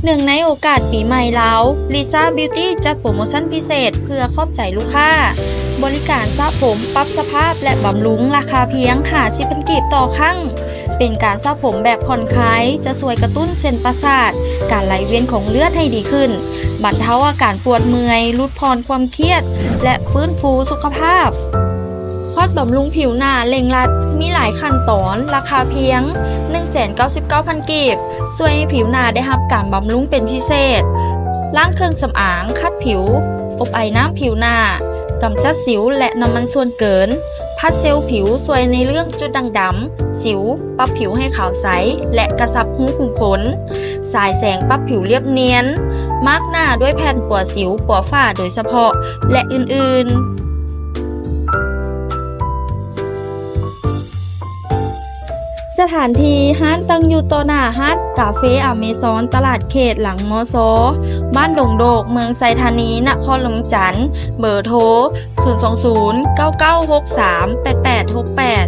ເນື່ອງໃນໂອກາດປີໃໝ່ລາວ, ລິຊາ ບິວຕີ້ ຈັດໂປຣໂມຊັນພິເສດເພື່ອຂອບໃຈລູກຄ້າ. ບໍລິການສະຜົມ, ປັບສະພາບ ແລະ ບຳລຸງ ລາຄາພຽງຫ້າສິບພັນກີບຕໍ່ຄັ້ງ. ເປັນການສະຜົມແບບຜ່ອນຄາຍ, ຈະຊ່ວຍກະຕຸ້ນເສັ້ນປະສາດ, ການໄຫຼວຽນຂອງເລືອດໃຫ້ດີຂຶ້ນ, ບັນເທົາອາການປວດເມື່ອຍ, ຫຼຸດຜ່ອນຄວາມຄຽດ ແລະ ຟື້ນຟູສຸຂະພາບ. ຄອດບຳລຸງຜິວໜ້າເລັ່ງລັດ, ມີຫຼາຍຂັ້ນຕອນ, ລາຄາພຽງໜຶ່ງແສນເກົ້າສິບເກົ້າພັນກີບ, ຊ່ວຍໃຫ້ຜິວໜ້າໄດ້ຮັບການບຳລຸງເປັນພິເສດ. ລ້າງເຄື່ອງສຳອາງ, ຂັດຜິວ, ອົບໄອນ້ຳຜິວໜ້າ, ກຳຈັດສິວ ແລະ ນ້ຳມັນສ່ວນເກີນ, ພັດເຊວຜິວ, ຊ່ວຍໃນເລື່ອງຈຸດດ່າງດຳ, ສິວ, ປັບຜິວໃຫ້ຂາວໃສ ແລະ ກະຊັບຮູຂຸມຂົນ, ສາຍແສງປັບຜິວລຽບນຽນ, ມາກໜ້າດ້ວຍແຜ່ນປົວສິວ, ປົວຝ້າໂດຍສະເພາະ ແລະ ອື່ນໆ. ສະຖານທີ່ ຮ້ານຕັ້ງຢູ່ຕໍ່ໜ້າຮ້ານກາເຟອາເມຊອນ ຕະຫຼາດເຂດຫຼັງ ມຊ ບ້ານດົງໂດກ ເມືອງໄຊທານີ ນະຄອນຫຼວງວຽງຈັນ. ເບີໂທ ສູນສອງສູນ ເກົ້າເກົ້າຫົກສາມ ແປດແປດຫົກແປດ.